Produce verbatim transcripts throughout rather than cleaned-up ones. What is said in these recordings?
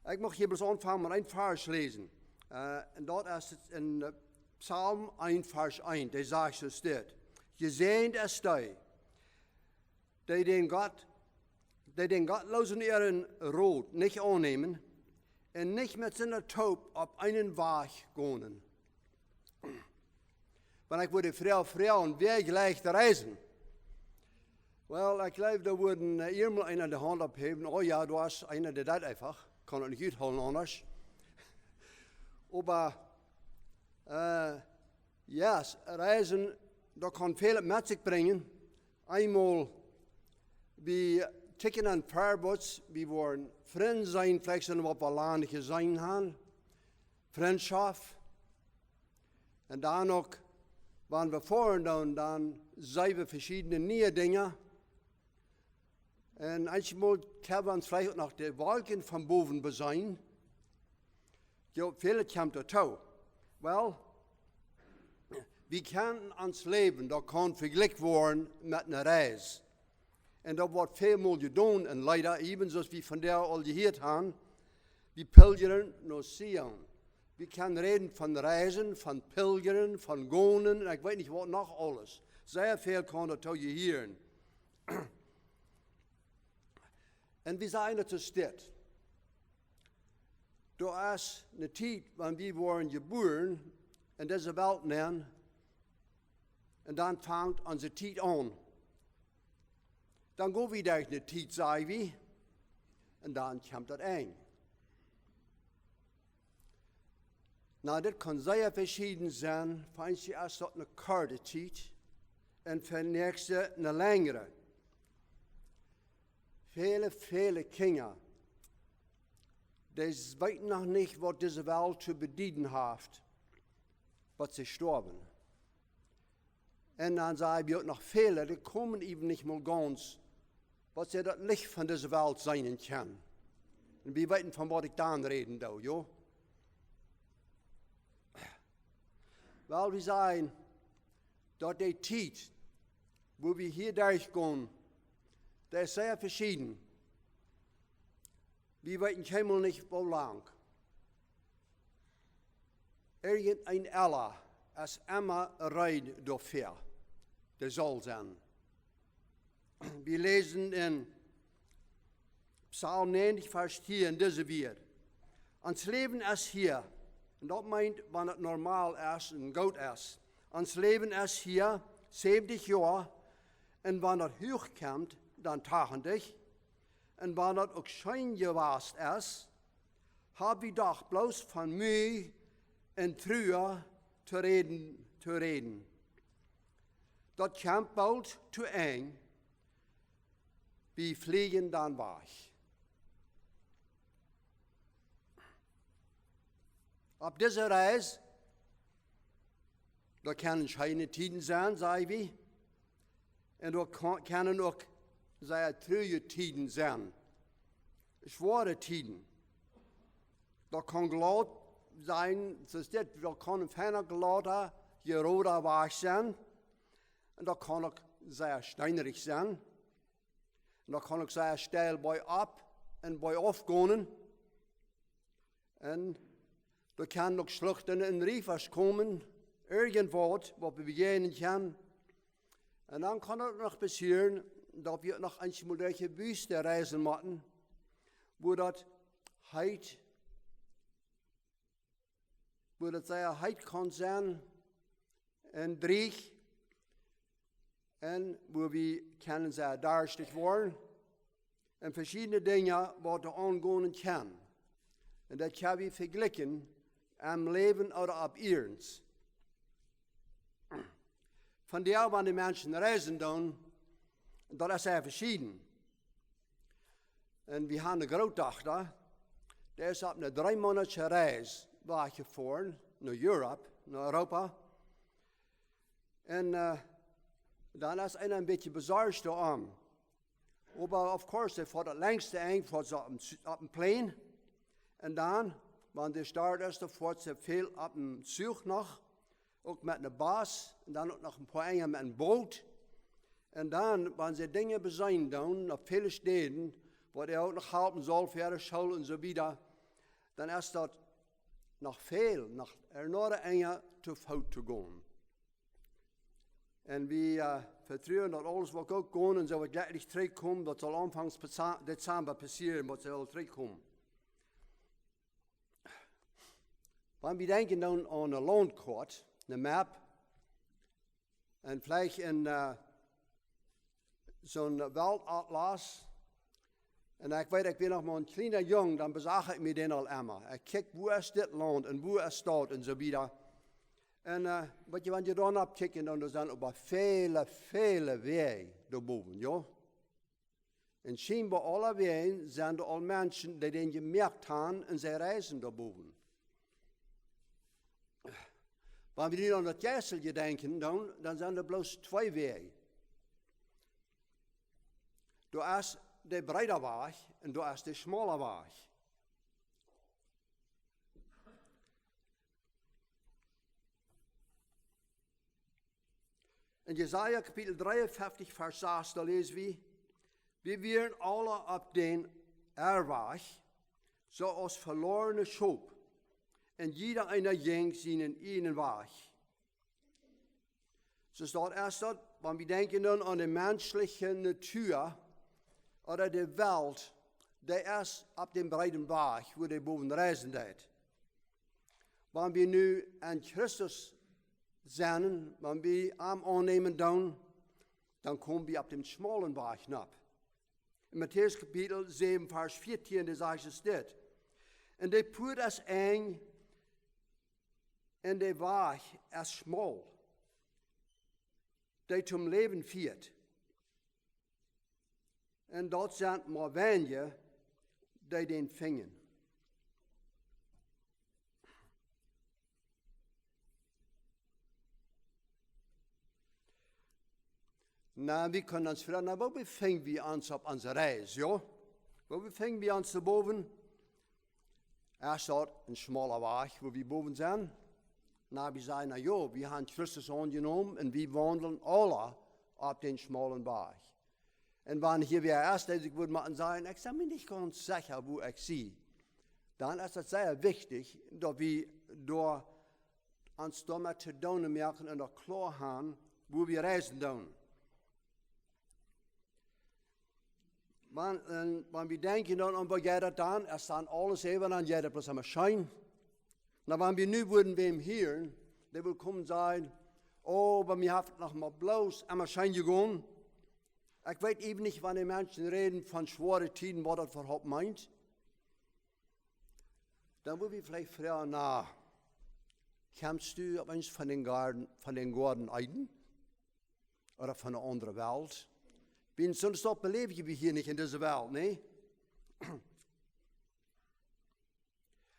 Ekj mucht hia bloos aunfangen met een Varsch läsen. Äh, un daut es en, äh, Psalm een, Varsch een. Dee sajcht soo dit: Jesäajent es dee, dee dän Gott, dee dän Gottloosen äaren Rot nich aunnämen un nich met siene Toop opp eenen Wajch gonen. Wan ekj wudd froagen, wäa jleicht reisen? Well, ekj jleew, doa wudd, äh, emol eena de Haunt opphäwen. Oh jo, doa es eena, dee deit eefach. Kaun daut nich uthoolen aundasch. Oba, äh, yes, reisen, daut kaun väl met sikj brinjen. Eemol, wie kjikjen aun Farbots, wie woaren Frind seenen, veleicht sent waut wie lang nich jeseenen haben. Frintschoft. Un dan uk, wan wie foaren, dan, dan seenen wie veschiedne niee Dinja. Un eenjemol kjenn wie ons veleicht uk noch de Wolkjen von bowen beseenen. Jo, väl kjemt doatoo. Well, wie kjennen ons Läwen, daut kaun vejlikjt woaren met eene Reis. Un daut woat välmol jedonen, un leida, äwent soo aus wie vondoag aul jehieet haben, wie pilgren no Zion. Wie kjennen räden von reisen, von pilgren, von gonen, un ekj weet nich waut noch aules. Sea väl kaun doatoo jehieren. Un wie sajen daut es dit. Doa es eene Tiet, wan wie woaren jebuaren en dise Welt nenn, un dan fangt onse Tiet aun. Dan go wie derch eene Tiet, saj wie, un dan kjemt daut Enj. Na, dit kaun sea veschieden sennen. Fa eenje es daut eene korte Tiet un fa näakjste eene lenjre. Väle, väle Kjinja, dee weeten noch nich, waut dise Welt to bedieden haft, waut see stoawen. Un dan saj wie uk noch väle, dee komen äwent nich mol gaunz, waut see daut Licht von dise Welt seenen kjennen. Un wie weeten, von waut ekj dan räden doo, jo? Well, wie sajen, daut dee Tiet, wua wie hia derchgonen, dee es sea veschieden. Wie weeten kjeenmol nich, woo lang. Irjent een Ella es emma reed doafäa. Dee saul sennen. Wie läsen en Psalm näajentich, Varsch tieen, dise Wieed: Ons Läwen es hia, un daut meent, wan et normal es un goot es. Ons Läwen es hia säwentich Joa, un wan daut huach kjemt, dan tachentich. Un wan daut uk scheen jewast es, hab wie doch bloos von Mie un Trua to räden, to räden. Daut kjemt boolt to Enj, wie flieejen dan wajch. Opp dise Reis, doa kjennen scheene Tieden sennen, saj wie. Un doa ka-, kjennen uk sea truarje Tieden sennen. Schwoare Tieden. Daut kaun glaut sennen, soo aus dit, daut kaun een feina glata, jeroda Wajch sennen. Un daut kaun uk sea steenrich sennen. Un daut kaun uk sea steil boajchopp un boajchauf gonen. Un doa kjennen uk Schluchten un Riefasch komen, irjentwaut, waut wie bejäajnen kjennen. Un dan kaun et noch passieren, daut wie noch eenjemol derch de Wüste reisen motten, wua daut heet, wua daut sea heet kaun sennen un dreich, un wua wie kjennen sea darschtich woaren, un veschiedne Dinja, waut doa aungonen kjennen. Un daut kjenn wie vejlikjen aum Läwen ooda opp Ieed. Von doa, wan de Menschen reisen doonen, daut es sea veschieden. Un wie haben eene Grootdochta, dee es opp eene dreemonatsche Reis wajchjefoaren no Europe, no Europa. Un, äh, dan es eena een bät besorcht doaromm. Oba of course, see foat daut lenjste Enj, foat see opp een Zu-, opp een Plane. Un dan, wan dee Start es, dan foat see väl opp een Zuch noch, uk met een Bus, un dan uk noch een poa Enja met een Boot. Un dan, wan see Dinja beseenen doonen, opp väle Städen, waut hee uk noch halpen saul fa de School un soo wieda, dan es daut noch väl, noch ea noch enja to Foot to gonen. Un wie, äh, vetruen daut aules woat goot gonen un see woat jlikj trigjkomen. Daut saul aunfangs Pesa-, Dezamba passieren, waut see woat trigjkomen. Wan wie denkjen dan aun ne Launtkoat, ne Map, un veleicht en, äh, soon Weltatlas. Un ekj weet, ekj wia noch mau een kjliena Jung, dan besach ekj mie dän aul emma. Ekj kjikj, wua es dit Launt un wua es daut un soo wieda. Un, äh, waut jie, wan jie doa nopp kjikjen, dan doa sent oba väle, väle Wäaj doa bowen, jo. Un schienboa aulawäajen sent doa aul Menschen, dee dän jemoakt han un see reisen doa bowen. Wan wie nu aun daut Jeistelje denkjen, dan, dan sent doa bloos twee Wäaj. Doa es de breeda Wajch un doa es de schmaula Wajch. En Jesaja Kapitel dreeunfeftich, Varsch sas, doa läs wie: "Wie wieren aula opp dän Errwajch, soo aus veloarne Schop, un jieda eena jinkj sienen ieejnen Wajch." Soo es daut, es daut, wan wie denkjen dan aun de menschelje Natua ooda de Welt, dee es opp dän breeden Wajch, wua dee bowen reisen deit. Wan wie nu aun Christus sent, wan wie am aunnämen doonen, dan komen wie opp dän schmaulen Wajch nopp. En Matäus Kapitel säwen, Varsch vieetieen, doa sajcht et dit: "Un de Puat es enj un de Wajch es schmaul, dee toom Läwen fieet. Un daut sent mau weinje, dee dän finjen." Na, wie kjennen ons froagen, na, woo befinj wie ons opp onse Reis, jo? Woo befinj wie ons doa bowen? Es daut een schmaula Wajch, wua wie bowen sent? Na, wie sajen, na jo, wie han Christus aunjenomen un wie waundlen aula opp dän schmaulen Wajch. Un wan hia wäa es, dee sikj wudd motten sajen, ekj sie mie nich gaunz secha, wua ekj sie, dan es et sea wichtich, daut wie doa ons doamet to doonen moaken un daut kloa han, wua wie reisen doonen. Wan, un wan wie denkjen dan aun, woo jeit daut dan, es dan aules äwen, dan jeit et bloos emma scheen. Na, wan wie nu wudden wäm hieren, dee wudd komen sajen: "Oh, bie mie haft et noch mau bloos emma scheen jegonen." Ekj weet äwen nich, wan de Menschen räden von schwoare Tieden, waut daut äwahaupt meent. Dan wudd wie veleicht froagen, na, kjemst du opp eemol von dän Goaden, von dän Goaden Eden? Ooda von eene aundre Welt? Wiels soo waut beläw wie hia nich en dise Welt, nä?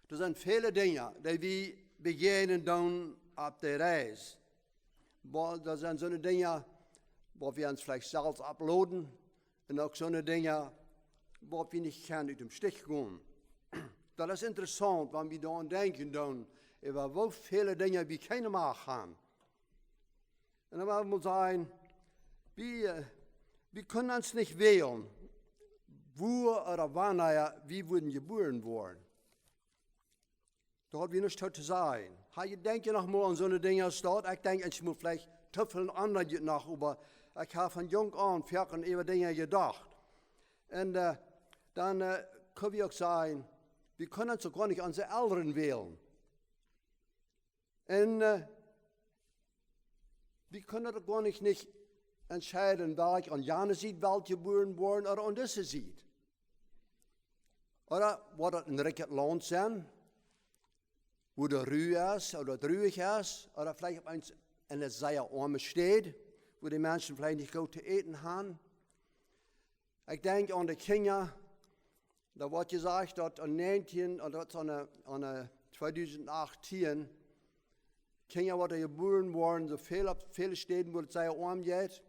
Doa sent väle Dinja, dee wie bejäajnen doonen opp de Reis. Oba doa sent soone Dinja, waut wie ons veleicht selfst oppladen, un uk soone Dinja, waut wie nich kjennen ut dän Stich komen. Daut es interessaunt, wan wie doaraun denkjen doonen, äwa woo väle Dinja wie kjeene Macht han. Un dan well wie mol sajen, wie, äh, wie kjennen ons nich wälen, wua ooda wanea wie wudden jebuaren woaren. Doa haud wie nuscht to sajen. Ha, jie denkjen noch mol aun soone Dinja aus daut? Ekj denkj, ekj mott veleicht too väl aundret noch, oba ekj hab von jung aun foaken äwa Dinja jedocht. Un, äh, dan, äh, kjenn wie uk sajen, wie kjennen ons uk goanich onse Elren wälen. Un, äh, wie kjennen uk goanich, nich entscheiden, well ekj aun jane Sied Welt jebuaren woaren ooda aun dise Sied. Ooda woat daut een rikjet Launt sennen, wua de Ru es, ooda daut ruich es, ooda veleicht opp eemol eene sea oame Städ, wua de Menschen veleicht nich goot to äten han. Ekj denkj aun de Kjinja, doa woat jesajcht, daut aun näajentieen, ooda daut aun de, aun de tweedusent achtieen, Kjinja, waut doa jebuaren woaren, soo väl opp väle Städen, wua et sea oam jeit,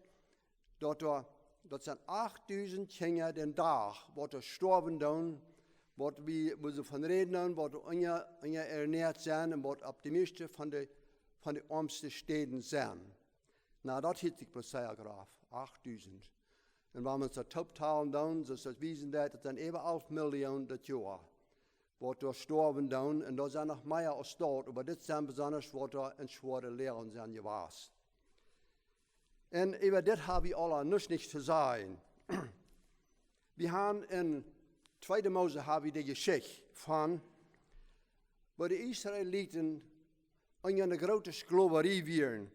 daut doa, daut sent achtdusent Kjinja dän Dach, waut doa stoawen doonen, waut wie, wua see von räden doonen, waut unja, unjaernäat sent un waut opp de mieeschte von de, von de oamste Städen sent. Na, daut hilt sikj bloos sea groff, achtdusent. Un wan wie daut tooptalen doonen, soo aus daut wiesen deit, daut sent äwa alf Million daut Joa. waut doa stoawen doonen, un doa sent noch mea aus daut, oba dit sent besonda waut doa en schwoare Loag sent jewast. Un äwa dit hab wie aula nuscht nich to sajen. Wie haben en tweede Mose hab wie de Jeschicht von, woo de Israeliten unja eene groote Sklowarie wieren.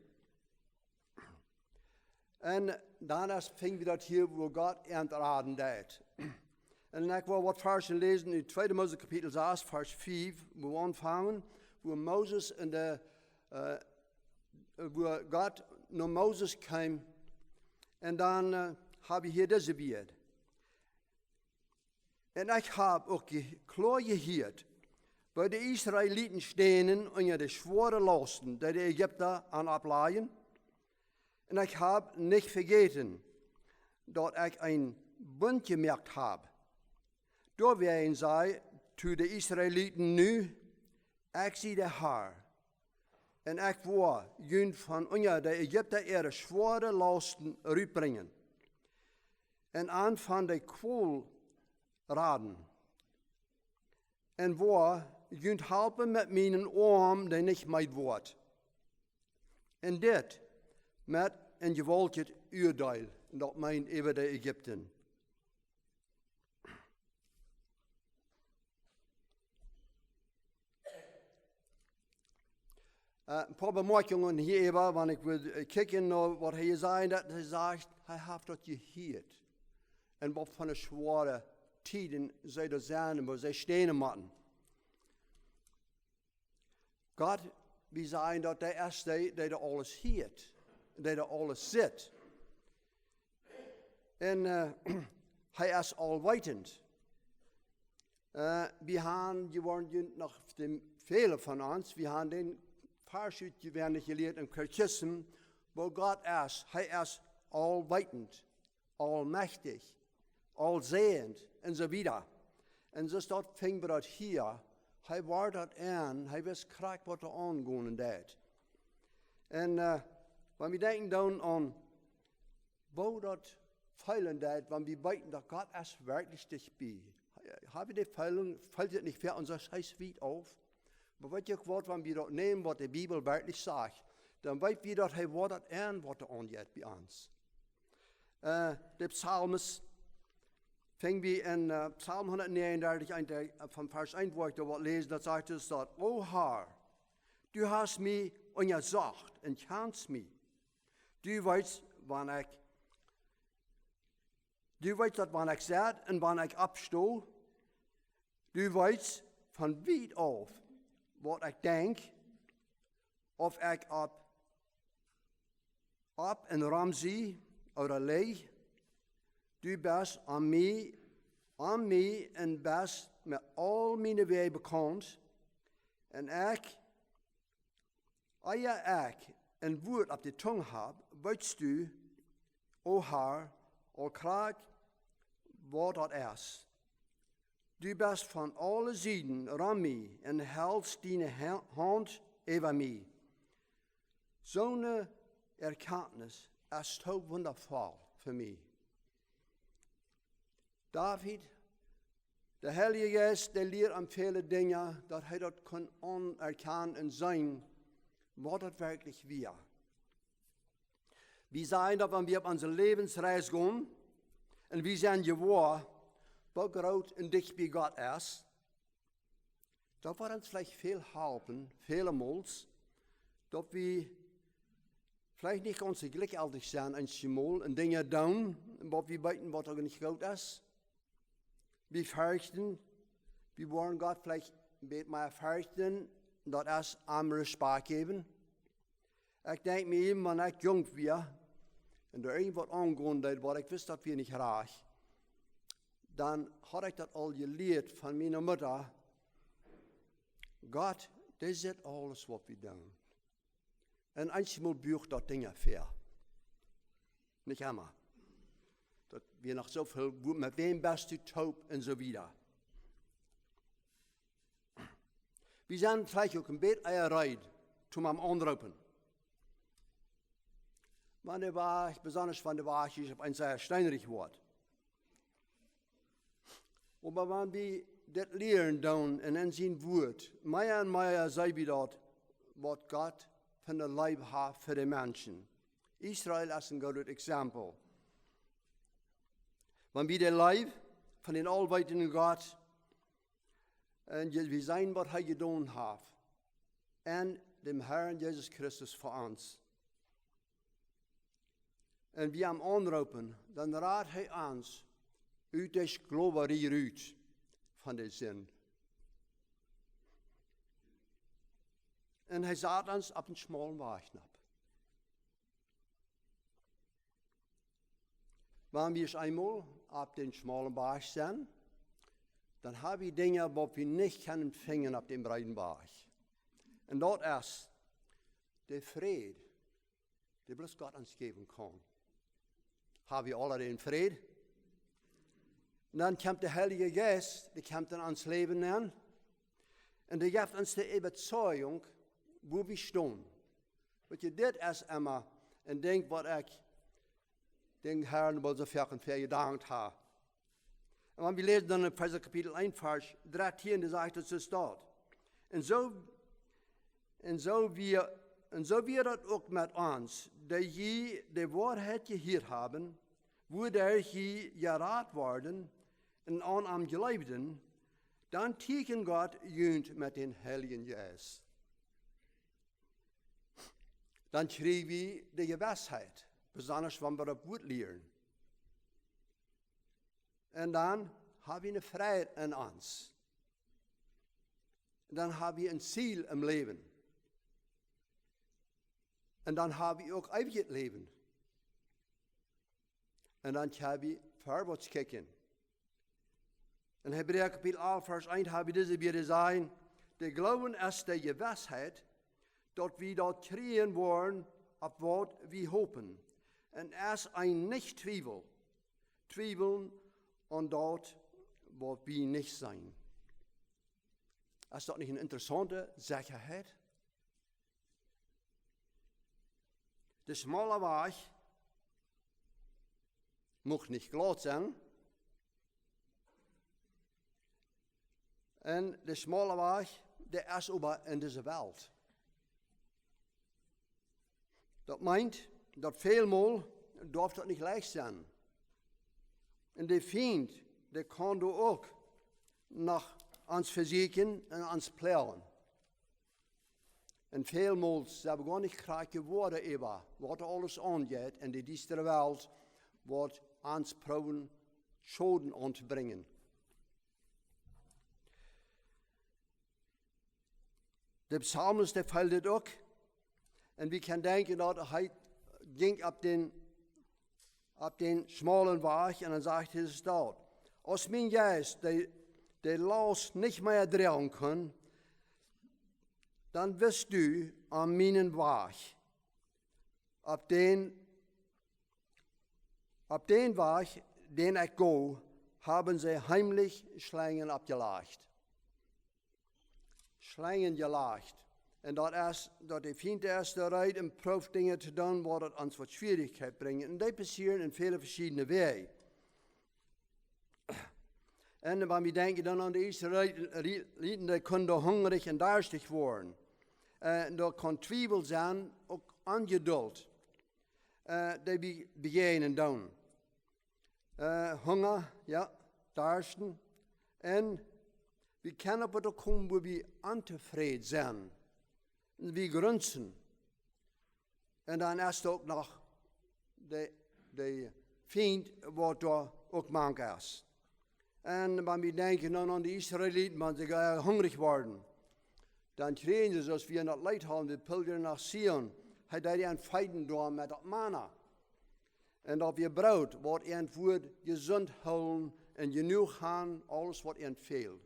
Un dan es, finj wie daut hia, woo Gott an raden deed. Un ekj well waut Varschen läsen en tweede Mose Kapitel sas, Varsch fief, woo wie aunfangen, woo Moses en de, äh, woo Gott no Moses kjeem. Un dan, äh, hab wie hia dise Wieed. Un ekj hab uk je-, kloa jehieet, woo de Israeliten stunden unja de schwoare Lausten, dee de Ägipta an oplajen. Un ekj hab nich vejäten, daut ekj een Bunt jemoakt hab. Doawäajen säd ekj to de Israeliten: Nu, ekj sie de Har, un ekj woa junt von unja de Ägipta äare schwoare Lausten rutbrinjen un an von de Kwol raden, un woa junt halpen met mienen Oarm, dee nich meed woat. Un dit met een jewaultjet Uadeel, un daut meent äwa de Ägipta. Äh, een poa Bemoakjungen hia äwa, wan ekj well, äh, kjikjen no waut hee säd, daut hee sajcht, hee haft daut jehieet. Un waut fa schwoare Tieden see doa sent un woo see stunden motten. Gott, wie sajen daut hee es dee, dee doa aules hieet, dee doa aules sitt. Un, äh, hee es aulweetend. Äh, wie haben, dee woaren junt noch, de, väle von ons, wie haben dän Varsch utjewendich jelieet em Katechismus, woo Gott es. Hee es aulweetend, aulmajchtich, aulseeend un soo wieda. Un soo es daut, finj wie daut hia. Hee woat daut en, hee wist krakjt waut doa aungonen deed. Un, äh, wan wie denkjen dan aun woo daut feelen deed, wan wie weeten daut Gott es werkjlich dicht bie. Hab wie de Feeling, feelt et nich fa ons, daut hee es wiet auf? Oba weet jie uk waut, wan wie daut nämen, waut de Bibel werkjlich sajcht, dan weet wie daut hee woat daut en, waut doa aunjeit bie ons. Äh, de Psalms, finj wie en, äh, Psalm hundatnegenundartich, een, äh, von Varsch eent, woo ekj doa waut läs, daut sajcht et daut: O Har, du hast mie unjasocht un kjanst mie. Du weetst, wan ekj, du weetst daut, wan ekj sitt un wan ekj oppsto. Du weetst von wiet auf, waut ekj denkj, auf ekj opp, opp un rom sie ooda lij. Du best aun mie, aun mie un best met aul miene Wäaj bekaunt. Un ekj, ea ekj een Wuat opp de Tung hab, weetst du, o Har, aul krakjt waut daut es. Du best von aule Sieden rom mie un helst diene Ha-, Haunt äwa mie. Soone Erkjantnis es too wundavoll fa mie. David, de Heilje Jeist, dee lieed am väle Dinja, daut hee daut kunn aunerkjanen un seenen, waut daut werkjlich wia. Wie sajen daut, wan wie opp onse Läwensreis gonen un wie sent jewoa, woo groot un dicht bie Gott es, daut woat ons veleicht väl halpen, väle Mols, daut wie veleicht nich gaunz soo jlikjjeltich sent eenjemol un Dinja doonen, waut wie weeten, waut uk nich goot es. Wie ferchten, wie woaren Gott veleicht een bät mea ferchten, daut es am Respakjt jäwen. Ekj denkj mie, wan ekj junk wia un doa irjent waut aungonen deed, waut ekj wist, daut wia nich rajcht, dan haud ekj daut aul jelieet von miene Mutta: Gott, dee sitt aules, waut wie doonen. Un eenjemol buacht daut Dinja väa. Nich emma. Daut wia noch soo väl, woo, met wäm best du toop un soo wieda. Wie sent veleicht uk een bät ea reed, toom am aunroopen. Wan de Wajch, besonda wan de Wajch es opp eemol sea steenrich woat. Oba wan wie dit lieren doonen un en sien Wuat, mea un mea seenen wie daut, waut Gott fa ne Leew haft fa de Menschen. Israel es een goodet Exempel. Wan wie de Leew von dän aulweetenden Gott un je-, wie seenen, waut hee jedonen haft, en däm Herrn Jesus Christus fa ons. Un wie am aunroopen, dan rat hee ons ut de Sklowarie rut von de Sind. Un hee sat ons opp een schmaulen Wajch nopp. Wan wie eemol opp dän schmaulen Wajch sent, dan hab wie Dinja, waut wie nich kjennen finjen opp dän breeden Wajch. Un daut es de Fräd, dee bloos Gott ons jäwen kaun. Hab wie aula dän Fräd? Un dan kjemt de Heilje Jeist, dee kjemt en ons Läwen nenn. Un dee jeft ons de Äwatieejunk, wua wie stonen. Weet jie, dit es emma een Dinkj, waut ekj dän Herrn woll soo foaken fa jedankt hab. Un wan wie läsen dan en Efeesa Kapitel eent, Varsch dartieen, doa sajcht et soo daut. Un soo, un soo wia, un soo wia daut uk met ons, dee jie de Woarheit jehieet haben, wuaderch jie jerat worden un aun am jleewden, dan tieekjend Gott junt met dän Heiljen Jeist. Dan kjrie wie de Jewissheit, besonda wan wie daut Wuat lieren. Un dan hab wie ne Freid en ons. Un dan hab wie een Ziel em Läwen. Un dan hab wie uk eewjet Läwen. Un dan kjenn wie verwoats kjikjen. En Hebräa Kapitel alf, Varsch eent hab wie dise Wieed jeseenen: De Gloowen es de Jewissheit, daut wie daut kjrieen woaren, opp waut wie hopen. Un es een nich Twiewel, Twiewel aun daut, waut wie nich seenen. Es daut nich eene interessaunte Sechaheit? De schmale Wajch mucht nich glaut sennen. Un de schmale Wajch, dee es oba en dise Welt. Daut meent, daut välmol darf daut nich leicht sennen. Un de Fient, dee kaun doa uk noch ons vesieekjen un ons ploagen. Un välmol sent wie goanich krakjt jewoaren äwa, waut aules aunjeit en de diestre Welt, waut ons proowen Schoden auntobrinjen. De Psalmist, dee feelt et uk. Un wie kjennen denkjen, daut hee jinkj opp dän, opp dän schmaulen Wajch un dan sajcht hee daut: Aus mien Jeist de, de Laust nich mea droagen kunn, dan wieescht du aun mienen Wajch. Opp dän, opp dän Wajch, dän ekj go, haben see heimlich Schlenjen oppjelajcht. Schlenjen jelajcht. Un daut es, daut de Fient es, dee rät un proowt Dinja to doonen, waut daut ons waut Schwierichkjeit brinjt. Un dee passieren en väle veschiedne Wäaj. Un wan wie denkjen dan aun de Israeliten, dee kunnen doa hungrich un darstich woaren. Äh, doa kaun Twiewel sennen, uk Onjedult, äh, dee wie bejäajnen doonen. Äh, Hunga, jo, Darscht. Un wie kjennen opp waut komen, wua wie ontofräd sent. Un wie grunzen. Un dan es doa uk noch de, de Fient, waut doa uk mank es. Un wan wie denkjen dan aun de Israeliten, wan see, äh, hungrich worden, dan kjrieejen see, soo aus wie en daut Leet hauden, wie pilgern no Zion, hee deed an feeden doa met daut Manna. Un daut wia Broot, waut an wudd jesunt hoolen un jenuach han, aules waut an fäld.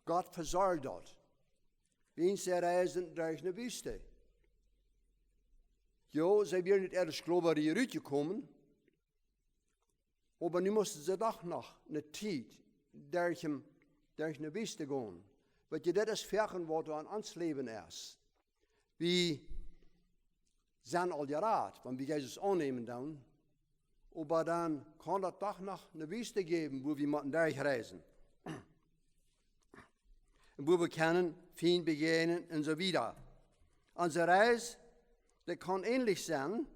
Gott vesorjd daut. Wiels see reisden derch ne Wiest. Jo, see wieren ut äare Sklowarie rutjekomen, oba nu musten see doch noch ne Tiet derch, derch ne Wiest gonen. Weet jie, daut es foaken waut aun ons Läwen es. Wie sent aul jerat, wan wie Jesus aunnämen doonen, oba dan kaun daut doch noch ne Wiest jäwen, wua wie motten derchreisen. Un wua wie kjennen Fiend bejäajnen un soo wieda. Onse Reis, dee kaun änlich sennen,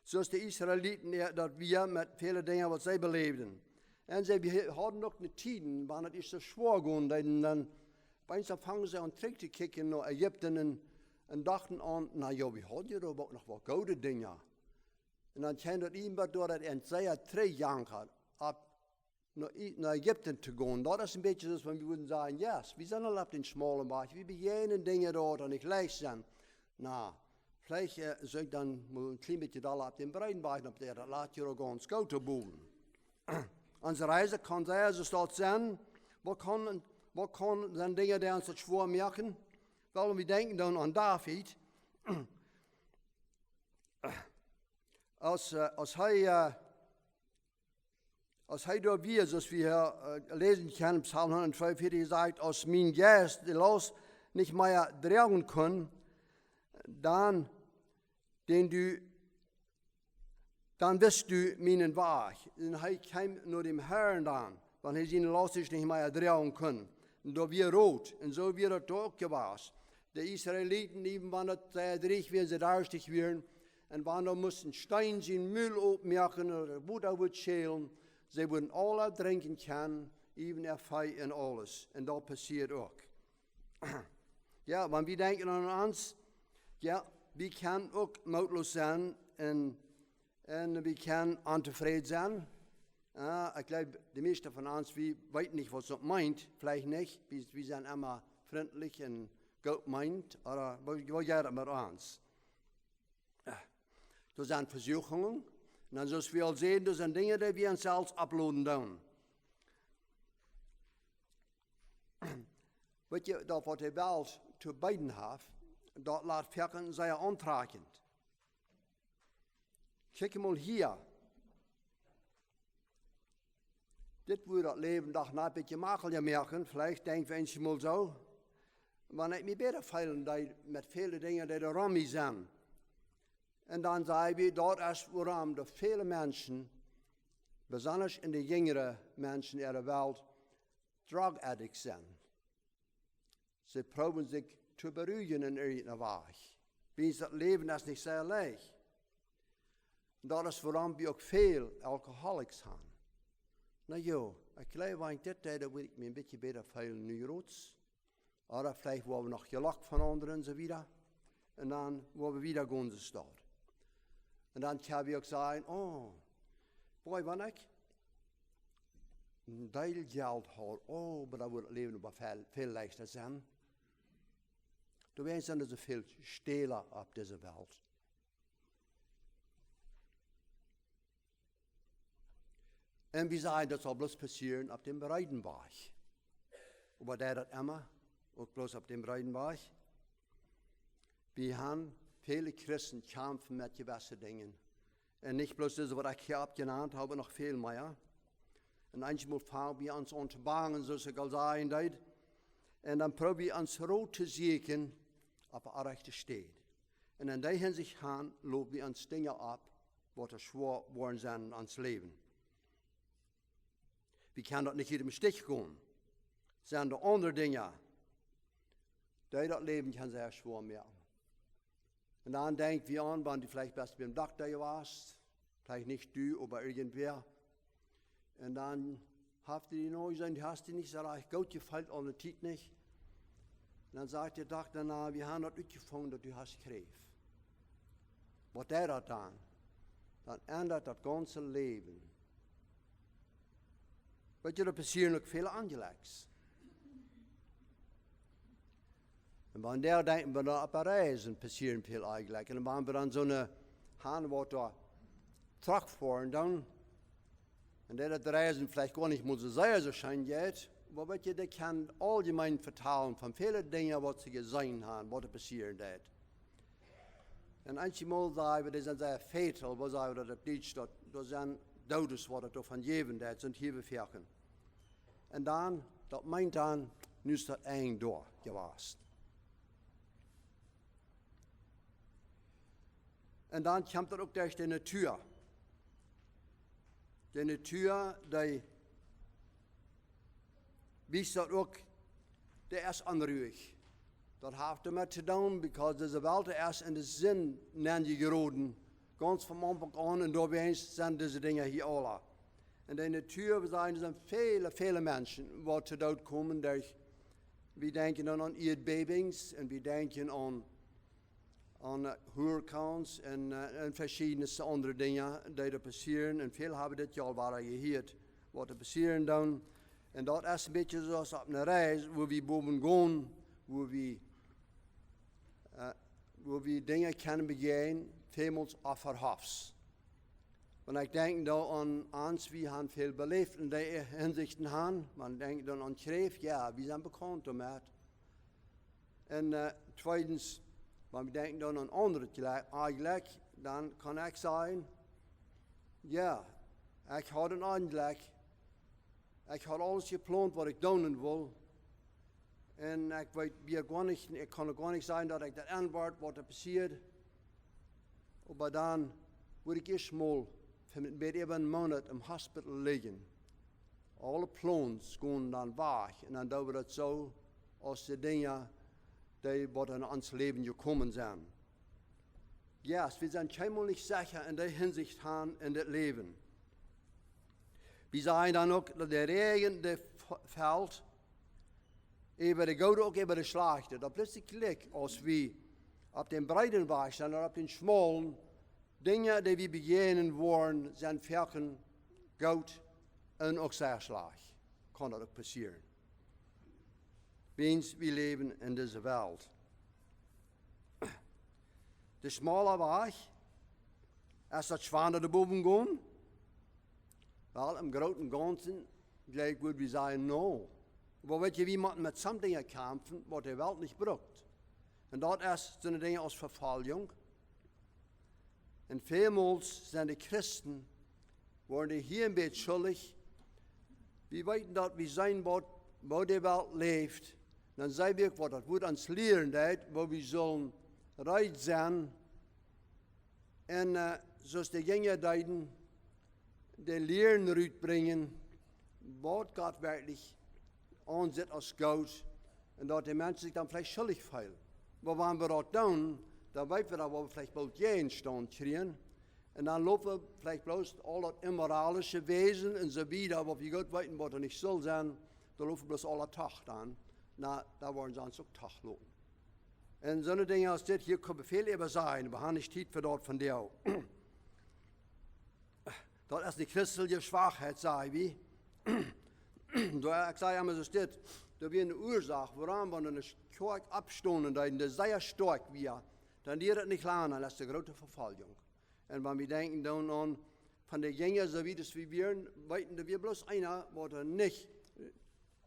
soo aus de Israeliten, daut wia met väle Dinja, waut see beläwden. Un see hauden uk ne Tieden, wan et ieescht soo schwoa jinkj, dan, dan opp eemol fungen see aun trigj to kjikjen no Ägipten un, un dochten aun, na jo, wie hauden je uk noch waut goode Dinja. Un dan kjeem daut irjentwaut doa, daut an sea trigj jankad, opp no, no Ägipten to gonen. Daut es een bät soo aus wan wie wudden sajen, yes, wie sent aul opp dän schmaulen Wajch, wie bejäajnen Dinja doa, dee nich leicht sent. Na, veleicht, äh, sull ekj dan mol een kjlien bät dolla opp dän breeden Wajch, opp dän, daut lat je uk gaunz goot to bowen. Onse Reis kaun sea soo aus daut sennen, waut kaun, waut kaun sennen Dinja, dee ons daut schwoa moaken? Well, wie denkjen dan aun David, aus, äh, aus hee, äh, aus hee doa wia, soo aus wie hia, äh, läsen kjennen, Psalm hundatfiefunvieetich sajcht, aus mien Jeist de Laust nich mea droagen kunn, dan, dän du, dan wist du mienen Wajch. Un hee kjeem no däm Harn dan, wiels hee siene Laust nich mea droagen kunn. Un doa wia Rot, un soo wia daut doa uk jewast. De Israeliten, äwen wan daut, äh, dreeich wia, see darschtich wieren, un wan doa musten Steen sien Mul opmoaken ooda Wota wudd schälen, see wudden aula drinkjen kjennen, äwen äa Vee un aules. Un daut passieed uk. Jo, wan wie denkjen aun ons, jo, wie kjennen uk mootloos sennen un, un wie kjennen ontofräd sennen. Jo, ekj jleew, de mieeschte von ons, wie weeten nich, waut daut meent, veleicht nich, wie, wie sent emma frintlich un goot meent, oba waut, waut jeit daut met ons? Jo, doa sent Vesuchungen, un dan, soo aus wie aul säden, doa sent Dinja, dee wie ons selfst oppladen doonen. Weet jie, daut waut de Welt to beeden haft, daut lat foaken sea auntrakjent. Kjikj mol hia. Dit wudd daut Läwen doch noch een bät jemakjelja moaken, veleicht denkj wie eenjemol soo. Wan ekj mie bäta feelen deed met väle Dinja, dee doa rom mie sent. Un dan saj wie, daut es wuarom doa väle Menschen, besonda en de jinjre Menschen äare Welt, drug addicts sent. See proowen sikj to beruijen en irjent een Wajch. Wiels daut Läwen es nich sea leicht. Daut es wuarom wie uk väl Alkoholics haben. Na jo, ekj jleew, wan ekj dit deed, dan wudd ekj mie een bät bäta feelen nu jrods. Ooda veleicht woa wie noch jelokjt von aundre un soo wieda. Un dan woa wie wieda gonen, soo aus daut. Un dan kjenn wie uk sajen, oh, boy, wan ekj een Deel Jelt haud, oh, oba dan wudd daut Läwen oba väl, väl leichta sennen. Doawäajen sent doa soo väl Stäla opp dise Welt. Un wie sajen, daut saul bloos passieren opp däm breeden Wajch. Oba deit daut emma uk bloos opp däm breeden Wajch? Wie haben, väle Christen kjamfen met jewesse Dinja. Un nich bloos dise, waut ekj hia oppjenant hab, noch väl mea. Un eenjemol fangen wie aun to bangen, soo aus ekj aul säd, un daut. Un dan proow wie ons Rot to sieekjen opp de rajchte Städ. Un en dee Hinsicht han, lot wie ons Dinja opp, waut doa schwoa woaren sent en ons Läwen. Wie kjennen daut nich hia em Stich loten. Sent doa aundre Dinja, dee daut Läwen kjennen sea schwoa moaken. Un dan denkj wie aun, wan du veleicht best biem Dokta jewast, veleicht nich du, oba irjentwäa. Un dan haft hee die noch jesajcht, du hast die nich soo rajcht goot jefeelt aul ne Tiet nich. Un dan sajcht de Dokta, na, wie haben daut utjefungen, daut du hast Kjräft. Waut deit daut dan? Dan endat daut gaunze Läwen. Weet jie, doa passieren uk väl Onjlekjs. Un wan wie denkjen, wan wie opp Reisen passieren väl Onjlekjs. Un wan wie dan soone han, waut doa Truck foaren, dan, un dee daut Reisen veleicht goanich mol soo sea soo scheen jeit, oba weet jie, dee kjennen auljemeen vetalen von väle Dinja, waut see jeseenen haben, waut doa passieren deit. Un eenjemol saj wie, dee sent sea fatal, waut saj wie daut opp Dietsch, daut, daut sent Doodes, waut et doavon jäwen deit, sent hia bie foaken. Un dan, daut meent dan, nu es daut Enj doa jewast. Un dan kjemt daut uk derch de Natua. De Natua, dee wiest daut uk, dee es onruich. Daut haft doamet to doonen, because dise Welt es en de Sind nenjeroden. Gaunz von Aunfank aun un doawäajen sent dise Dinja hia aula. En de Natua, wie sajen, doa sent väle, väle Menschen, waut to Doot komen derch, wie denkjen dan aun Ieedbäwinj un wie denkjen aun aun, äh, Hurrikans un, äh, un veschiedne aundre Dinja, dee doa passieren. Un väl hab wie dit Joa aul wada jehieet, waut doa passieren dan. Un daut es een bät soo aus opp eene Reis, wua wie bowen gonen, wua wie, äh, wua wie Dinja kjennen bejäajnen, väl mol onverhofts. Wan ekj denkj doa aun ons, wie haben väl beläft en dee Hinsichten han, wan ekj denkj doa aun Kjräft, jo, wie sent bekaunt doamet. Un, äh, tweedens, wan wie denkjen dan aun aundre Jle-, Onjlekj, dan kaun ekj sajen, jo, ekj haud een Onjlekj. Ekj haud aules jeplont, waut ekj doonen wull. Un ekj weet, wie goa nich, ekj kaun goa nich sajen, daut ekj daut enwort, waut doa passieed. Oba dan wudd ekj ieescht mol fa een bät äwa een Moonat em Hospital lijen. Aule Plons gonen dan wajch un dan doo wie daut soo aus de Dinja, dee waut en ons Läwen jekomen sent. Yes, wie sent kjeenmol nich secha en dee Hinsicht han en dit Läwen. Wie sajen dan uk, daut de Räajen, dee f-, felt, äwa de Goode uk äwa de Schlajchte. Daut blieet sikj jlikj, aus wie opp dän breeden Wajch sent ooda opp dän schmaulen, Dinja, dee wie bejäajnen woaren, sent foaken goot un uk sea schlajcht. Kaun daut uk passieren. Wiels wie läwen en dise Welt. De schmale Wajch, es daut schwoa doa bowen gonen? Well, em grooten Gaunzen, jlikj wudd wie sajen, no. Oba weet jie, wie motten met some Dinja kjamfen, waut de Welt nich brukt. Un daut es soone Dinja aus Vefoljunk. Un välmols sent de Christen, woaren dee hia een bät schullich. Wie weeten daut, wie seenen waut, woo de Welt läft. Dan saj wie uk, waut daut Wuat ons lieren deit, woo wie sellen reed sennen. Un, äh, soo aus de Jinja deeden, de Lieren rutbrinjen, waut Gott werkjlich aunsitt aus goot, un daut de Menschen sikj dan veleicht schullich feelen. Oba wan wie daut doonen, dan weeten wie daut, woo wie veleicht boolt Jäajenstaunt kjrieen. Un dan lopen wie veleicht bloos aul daut immoralische Wäsen un soo wieda, waut wie goot weeten, waut doa nich sull sennen, dan lopen wie bloos aul daut doch dan. Na, doa woaren see ons uk doch loten. Un soone Dinja aus dit hia kjenn wie väl äwa sajen, wie haben nich Tiet fa daut vondoag. Daut es de christelje Schwakheit, saj wie. Doa, ekj saj emma soo aus dit, daut wia eene Uasoak, wuarom, wan eene Kjoakj oppstonen deed, dee sea stoakj wia, dan dieed daut nich lang, dan es de groote Vefoljunk. Un wan wie denkjen dan aun von de Jinja, soo aus wie wieren, weeten, daut wia bloos eena, waut doa nich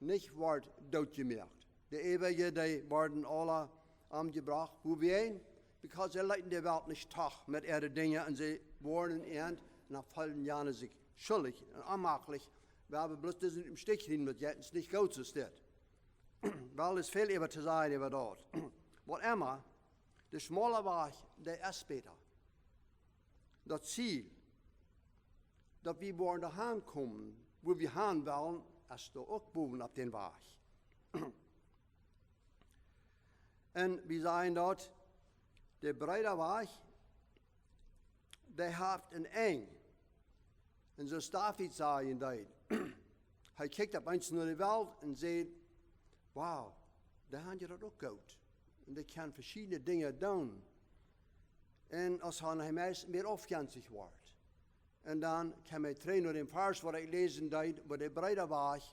nich wort dootjemoakt. De äwaje, dee worden aula omjebrocht. Wuarom? Because see leeten de Welt nich doch met äare Dinja un see woaren en Enj un dan feelden jane sikj schullich un onmaklich. Wie haben bloos disen em Stich kjrieen, daut jeit ons nich goot, soo aus dit. Well, es väl äwa to sajen äwa daut. Waut emma, de schmale Wajch, dee es bäta. Daut Ziel, daut wie woaren doa hankomen, wua wie han wellen, es doa uk bowen opp dän Wajch. Un wie sajen daut, de breeda Wajch, dee haft een Enj. Un soo aus David sajen deed, hee kjikjt opp eemol no de Welt un säd, wow, dee haben daut uk goot. Un dee kjennen veschiedne Dinja doonen. Un aus hee, hee meist mea aufjenstich wort. Un dan kjeem hee trigj no dän Varsch, waut ekj läsen deed, wua de breeda Wajch,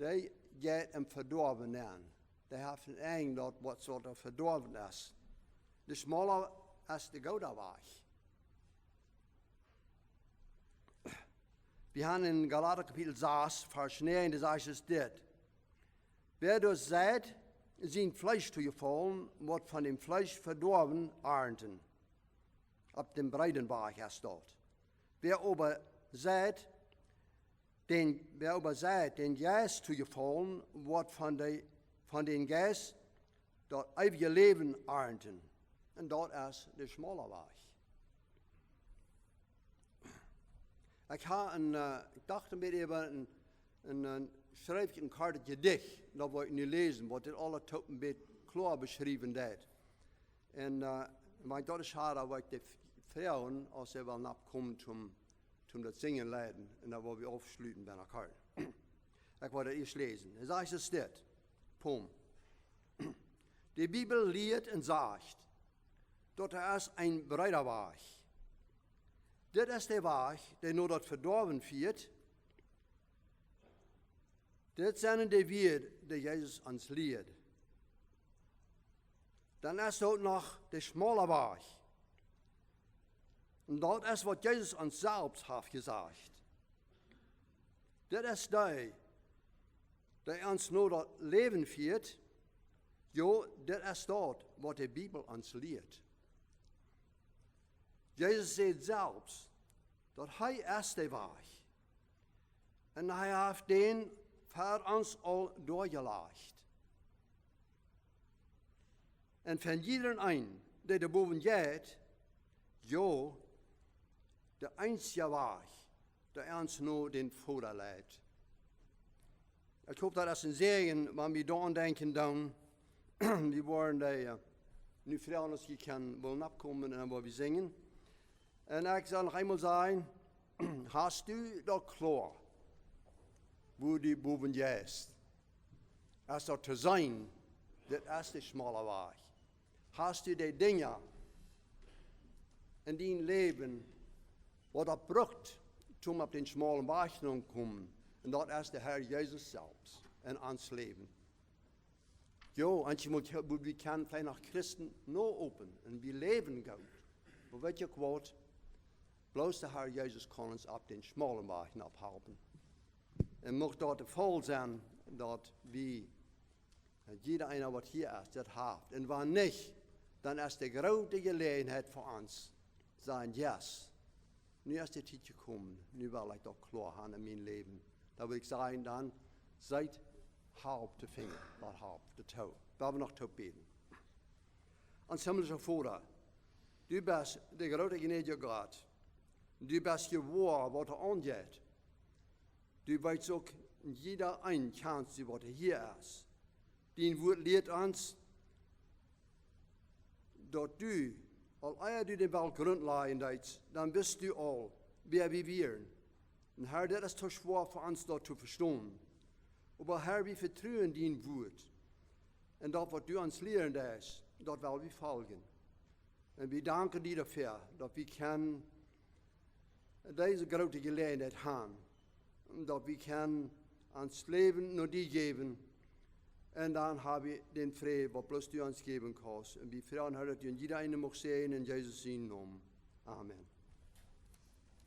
dee jeit em Vedoawen nenn. Dee haft een Enj, daut waut soo doa vedoawen es. De schmale es de gooda Wajch. Wie haben en Galata Kapitel sas, Varsch näajen, doa sajcht et dit: Wäa doa seit, sien Fleesch to jefaulen, woat von däm Fleesch Vedoawen arnten. Opp dän breeden Wajch es daut. Wäa oba seit, dän, wäa oba seit, dän Jeist to jefaulen, woat von de, von dän Jeist daut eewje Läwen arnten. Un daut es de schmale Wajch. Ekj ha een, äh, ekj docht een bät äwa een, een, een, schreef ekj een kortet Jedicht. daut woa ekj nu läsen, waut dit aula toop een bät kloa beschriewen deit. Un, äh, wan ekj daut es, dan woa ekj de Froagen, aus see wellen oppkomen, toom, toom daut Sinjen leiden. Un dan woa wie aufschluten bie de Kar. Ekj woa daut ieescht läsen. Dan sajcht et dit. Pom. De Bibel lieet un sajcht, daut doa es een breeda Wajch. Dit es de Wajch, dee no daut Vedoawen fieet. Dit sent de Wieed, dee Jesus ons lieet. Dan es doa noch de schmale Wajch. Un daut es, waut Jesus ons selfst haft jesajcht. Dit es dee, dee ons no daut Läwen fieet. Jo, dit es daut, waut de Bibel ons lieet. Jesus sajcht selfst, daut hee es de Wajch. Un hee haft dän fa ons aul doajelajcht. Un fa jieda een, dee doa bowen jeit, jo, de eensje Wajch, dee ons no dän Voda leit. Ekj hop, daut es een Säajen, wan wie doaraun denkjen, dan, wie woaren dee, äh, nu froagen, aus jie kjennen wellen oppkomen un dan woa wie sinjen. Un ekj saul noch eemol sajen, hast du daut kloa, wua du bowen jeist? Es daut to seenen, dit es de schmale Wajch. Hast du de Dinja en dien Läwen, waut daut brukt, om opp dän schmalen Wajch to komen? Un daut es de Herr Jesus selfst en ons Läwen. Jo, un jie motten, wie kjennen veleicht noch Christen noopholen un wie läwen goot. Oba weet jie waut? Bloos de Herr Jesus kaun ons opp dän schmalen Wajch nopphalpen. Un mucht daut de Faul sennen, daut wie, daut jieda eena, waut hia es, daut haft. Un wan nich, dan es de groote Jeläajenheit fa ons, sajen, yes, nu es de Tiet jekomen, nu well ekj daut kloa haben en mien Läwen. Dan well ekj sajen, dan seet Help to finjen, daut Help to toonen. Wie haben noch to bäden. Ons himmlischa Voda, du best de groote jnädje Gott. Du best jewoa, waut doa aunjeit. Du weetst uk, jieda een kjant, waut hia es. Dien Wuat lieet ons, daut du, aul ea du de Welt Grunt lajen deetst, dan wist du aul, wäa wie wieren. Un Herr, daut es too schwoa fa ons daut to vestonen. Oba Herr, wie vetruen dien Wuat. Un daut, waut du ons lieren deist, daut well wie foljen. Un wie danken die doafäa, daut wie kjennen dise groote Jeläajenheit haben, daut wie kjennen ons Läwen no die jäwen. Un dan hab wie dän Fräd, waut bloos du ons jäwen kaust. Un wie froagen, Herr, daut du en jieda eenen muchst säajnen en Jesus sienen Nomen. Amen.